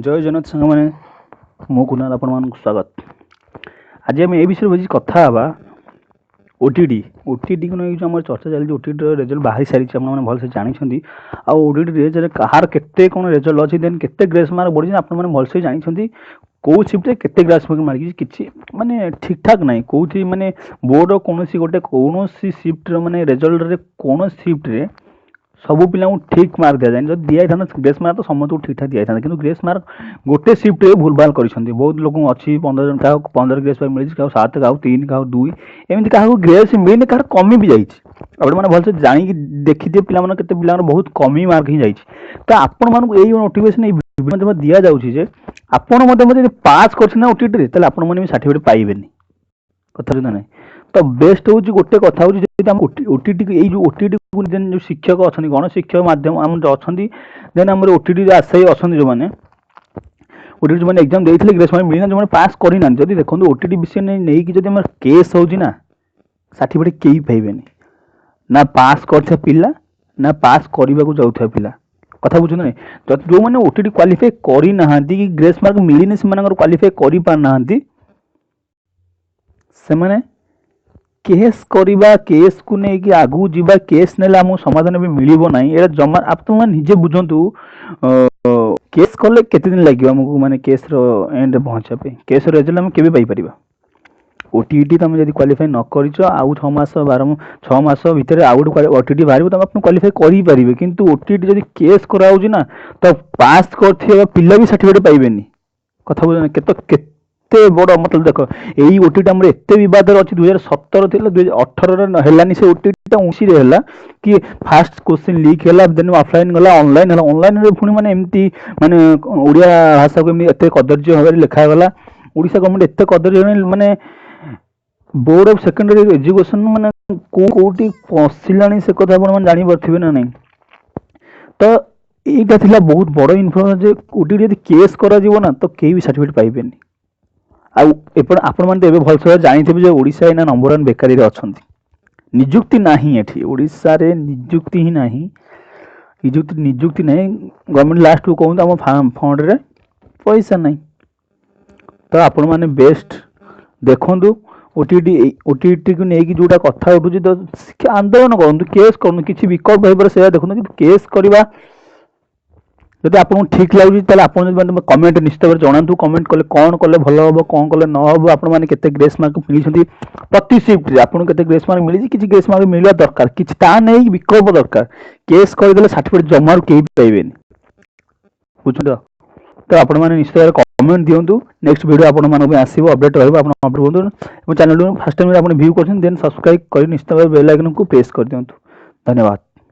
ଜୟ ଜଗନ୍ନାଥ ସାଙ୍ଗମାନେ, ମୁଁ କୁନାଲ, ଆପଣମାନଙ୍କୁ ସ୍ୱାଗତ। ଆଜି ଆମେ ଏ ବିଷୟରେ ବସି କଥା ହେବା ଓଟିଇଟିକୁ ନେଇ। ଯେଉଁ ଆମର ଚର୍ଚ୍ଚା ଚାଲିଛି, ଓଟିଇଟିର ରେଜଲ୍ଟ ବାହାରି ସାରିଛି, ଆପଣମାନେ ଭଲସେ ଜାଣିଛନ୍ତି। ଆଉ ଓଟିଇଟି ରେଜଲ୍ଟ କାହାର କେତେ କ'ଣ ରେଜଲ୍ଟ ଅଛି, ଦେନ୍ କେତେ ଗ୍ରେସ୍ ମାର୍କ ବଢ଼ିଛି, ଆପଣମାନେ ଭଲସେ ଜାଣିଛନ୍ତି। କେଉଁ ସିଫ୍ଟରେ କେତେ ଗ୍ରେସ୍ ମାର୍କ ମାରିଛି, କିଛି ମାନେ ଠିକ୍ଠାକ୍ ନାହିଁ କେଉଁଠି। ମାନେ ବୋର୍ଡ଼ର କୌଣସି ଗୋଟେ କୌଣସି ସିଫ୍ଟର ମାନେ ରେଜଲ୍ଟରେ କୌଣସି ସିଫ୍ଟରେ ସବୁ ପିଲାଙ୍କୁ ଠିକ୍ ମାର୍କ ଦିଆଯାଏନି। ଯଦି ଦିଆଯାଇଥାନ୍ତା ଗ୍ରେସ୍ ମାର୍କ, ତ ସମସ୍ତଙ୍କୁ ଠିକ୍ ଠାକ୍ ଦିଆଯାଇଥାନ୍ତା। କିନ୍ତୁ ଗ୍ରେସ୍ ମାର୍କ ଗୋଟେ ସିଫ୍ଟରେ ଭୁଲଭାଲ କରିଛନ୍ତି। ବହୁତ ଲୋକଙ୍କୁ ଅଛି, 15 ଜଣ, କାହାକୁ 15 ଗ୍ରେସ୍ ମାର୍କ ମିଳିଛି, କାହାକୁ 7, କାହାକୁ 3, କାହାକୁ 2, ଏମିତି କାହାକୁ ଗ୍ରେସ୍ ମିଳିନି, କାହାର କମି ବି ଯାଇଛି। ଆପଣମାନେ ଭଲସେ ଜାଣିକି ଦେଖିଥିବେ ପିଲାମାନଙ୍କ, କେତେ ପିଲାଙ୍କର ବହୁତ କମି ମାର୍କ ହିଁ ଯାଇଛି। ତ ଆପଣମାନଙ୍କୁ ଏଇ ନୋଟିଫିକେସନ୍, ଏଇ ଭିଡ଼ିଓ ମାଧ୍ୟମରେ ଦିଆଯାଉଛି ଯେ ଆପଣ ମଧ୍ୟ ଯଦି ପାସ୍ କରିଛନ୍ତି ନା ଓଟିଇଟିରେ, ତାହେଲେ ଆପଣମାନେ ବି ସାର୍ଟିଫିକେଟ୍ ପାଇବେନି। କଥା ବୁଝୁଛନ୍ତି ନାହିଁ? ତ ବେଷ୍ଟ ହେଉଛି, ଗୋଟେ କଥା ହେଉଛି, ଯଦି ଆମ ଓଟିଇଟି, ଏଇ ଯେଉଁ ଓଟିଇଟିକୁ ଯେଉଁ ଶିକ୍ଷକ ଅଛନ୍ତି, ଗଣଶିକ୍ଷକ ମାଧ୍ୟମ ଆମର ଯେଉଁ ଅଛନ୍ତି, ଦେନ୍ ଆମର ଓଟିଇଟି ଆଶାୟୀ ଅଛନ୍ତି, ଯେଉଁମାନେ ଓଟିଇଟି ଯେଉଁମାନେ ଏକ୍ଜାମ୍ ଦେଇଥିଲେ, ଗ୍ରେସ୍ ମାର୍କ ମିଳିନା, ଯେଉଁମାନେ ପାସ୍ କରିନାହାନ୍ତି, ଯଦି ଦେଖନ୍ତୁ, ଓଟିଇଟି ବିଷୟ ନେଇକି ଯଦି ଆମର କେସ୍ ହେଉଛି ନା, ସାର୍ଟିଫିକେଟ୍ କେହି ପାଇବେନି, ନା ପାସ୍ କରିଥିବା ପିଲା ନା ପାସ୍ କରିବାକୁ ଯାଉଥିବା ପିଲା। କଥା ବୁଝୁଛନ୍ତି ନାଇଁ? ଯଦି ଯେଉଁମାନେ ଓଟିଇଟି କ୍ୱାଲିଫାଏ କରିନାହାନ୍ତି କି ଗ୍ରେସ୍ ମାର୍କ ମିଳିନି, ସେମାନଙ୍କର କ୍ୱାଲିଫାଏ କରିପାରୁନାହାନ୍ତି, ସେମାନେ କେସ୍ କରିବା, କେସ୍କୁ ନେଇକି ଆଗକୁ ଯିବା, କେସ୍ ନେଲେ ଆମକୁ ସମାଧାନ ବି ମିଳିବ ନାହିଁ। ଏଇଟା ଜମା ଆପଣମାନେ ନିଜେ ବୁଝନ୍ତୁ, କେସ୍ କଲେ କେତେ ଦିନ ଲାଗିବ ଆମକୁ, ମାନେ କେସ୍ର ଏଣ୍ଡରେ ପହଞ୍ଚିବା ପାଇଁ? କେସ୍ର ରେଜଲ୍ଟ ଆମେ କେବେ ପାଇପାରିବା? ଓଟିଇଟି ତମେ ଯଦି କ୍ୱାଲିଫାଏ ନ କରିଛ, ଆଉ 6 ମାସ, 6 ମାସ ଭିତରେ ଆଉ ଗୋଟେ ଓଟିଇଟି ବାହାରିବ, ତମେ ଆପଣ କ୍ୱାଲିଫାଏ କରିପାରିବେ। କିନ୍ତୁ ଓଟିଇଟି ଯଦି କେସ୍ କରାହେଉଛି ନା, ତ ପାସ୍ କରିଥିବା ପିଲା ବି ସାର୍ଟିଫିକେଟ୍ ପାଇବେନି। କଥା ବୁଝୁଛନ୍ତି? କେତେ କେତେ ବଡ଼ ମତଲବ ଦେଖ, ଏଇ ଓଟିଇଟି ଆମର ଏତେ ବିବାଦରେ ଅଛି। 2017 ଥିଲା, 2018ରେ ହେଲାନି ସେ ଓଟିଇଟିଟା, 19ରେ ହେଲା କି ଫାଷ୍ଟ କୋଶ୍ଚିନ୍ ଲିକ୍ ହେଲା, ଦେନ୍ ଅଫଲାଇନ୍ ଗଲା, ଅନଲାଇନ୍ ହେଲା। ଅନଲାଇନ୍ରେ ପୁଣି ମାନେ ଏମିତି ମାନେ ଓଡ଼ିଆ ଭାଷାକୁ ଏମିତି ଏତେ କଦର୍ଯ୍ୟ ଭାବରେ ଲେଖାଗଲା। ଓଡ଼ିଶା ଗଭର୍ଣ୍ଣମେଣ୍ଟ ଏତେ କଦର୍ଯ୍ୟ, ମାନେ ବୋର୍ଡ ଅଫ୍ ସେକେଣ୍ଡାରୀ ଏଜୁକେସନ୍ ମାନେ କୋଉ କୋଉଠି ପଶିଲାଣି, ସେ କଥା ଆପଣମାନେ ଜାଣିପାରୁଥିବେ ନା ନାହିଁ? ତ ଏଇଟା ଥିଲା ବହୁତ ବଡ଼ ଇନଫର୍ମେସନ୍ ଯେ ଓଟିଇଟି ଯଦି କେସ୍ କରାଯିବ ନା, ତ କେହି ବି ସାର୍ଟିଫିକେଟ୍ ପାଇବେନି। ଆଉ ଏପଟେ ଆପଣମାନେ ତ ଏବେ ଭଲସେ ଜାଣିଥିବେ ଯେ ଓଡ଼ିଶା ଏଇନା ନମ୍ବର ୱାନ୍ ବେକାରୀରେ ଅଛନ୍ତି। ନିଯୁକ୍ତି ନାହିଁ ଏଠି, ଓଡ଼ିଶାରେ ନିଯୁକ୍ତି ହିଁ ନାହିଁ। ନିଯୁକ୍ତି ନାହିଁ। ଗଭର୍ଣ୍ଣମେଣ୍ଟ ଲାଷ୍ଟକୁ କହୁଛନ୍ତି, ଆମ ଫଣ୍ଡରେ ପଇସା ନାହିଁ। ତ ଆପଣମାନେ ବେଷ୍ଟ ଦେଖନ୍ତୁ, ଓଟିଇଟିକୁ ନେଇକି ଯେଉଁଟା କଥା ଉଠୁଛି, ତ ଆନ୍ଦୋଳନ କରନ୍ତୁ, କେସ୍ କରନ୍ତୁ, କିଛି ବିକଳ୍ପ ହେଇପାରେ ସେଇଆ ଦେଖନ୍ତୁ। କିନ୍ତୁ କେସ୍ କରିବା ଯଦି ଆପଣଙ୍କୁ ଠିକ୍ ଲାଗୁଛି, ତାହେଲେ ଆପଣ ଯଦି କମେଣ୍ଟ ନିଶ୍ଚିତ ଭାବରେ ଜଣାନ୍ତୁ। କମେଣ୍ଟ କଲେ କ'ଣ କଲେ ଭଲ ହେବ, କ'ଣ କଲେ ନ ହେବ, ଆପଣମାନେ କେତେ ଗ୍ରେସ୍ ମାର୍କ ମିଳିଛନ୍ତି, ପ୍ରତି ସିଫ୍ଟରେ ଆପଣଙ୍କୁ କେତେ ଗ୍ରେସ୍ ମାର୍କ ମିଳିଛି, କିଛି ଗ୍ରେସ୍ ମାର୍କ ମିଳିବା ଦରକାର, କିଛି ତା ନେଇକି ବିକଳ୍ପ ଦରକାର। କେସ୍ କରିଦେଲେ ସାର୍ଟିଫିକେଟ୍ ଜମାରୁ କେହି ପାଇବେନି, ବୁଝୁଛନ୍ତି ତ? ତ ଆପଣମାନେ ନିଶ୍ଚିତ ଭାବରେ କମେଣ୍ଟ ଦିଅନ୍ତୁ। ନେକ୍ସଟ ଭିଡ଼ିଓ ଆପଣମାନଙ୍କ ପାଇଁ ଆସିବ, ଅପଡେଟ୍ ରହିବ, ଆପଣ ଅପଡେଟ୍ ହୁଅନ୍ତୁ। ଏବଂ ଚ୍ୟାନେଲକୁ ଫାର୍ଷ୍ଟ ଟାଇମ୍ ଆପଣ ଭ୍ୟୁ କରୁଛନ୍ତି, ଦେନ୍ ସବସ୍କ୍ରାଇବ୍ କରି ନିଶ୍ଚିତ ଭାବରେ ବେଲ୍ ଆଇକନ୍କୁ ପ୍ରେସ୍ କରିଦିଅନ୍ତୁ। ଧନ୍ୟବାଦ।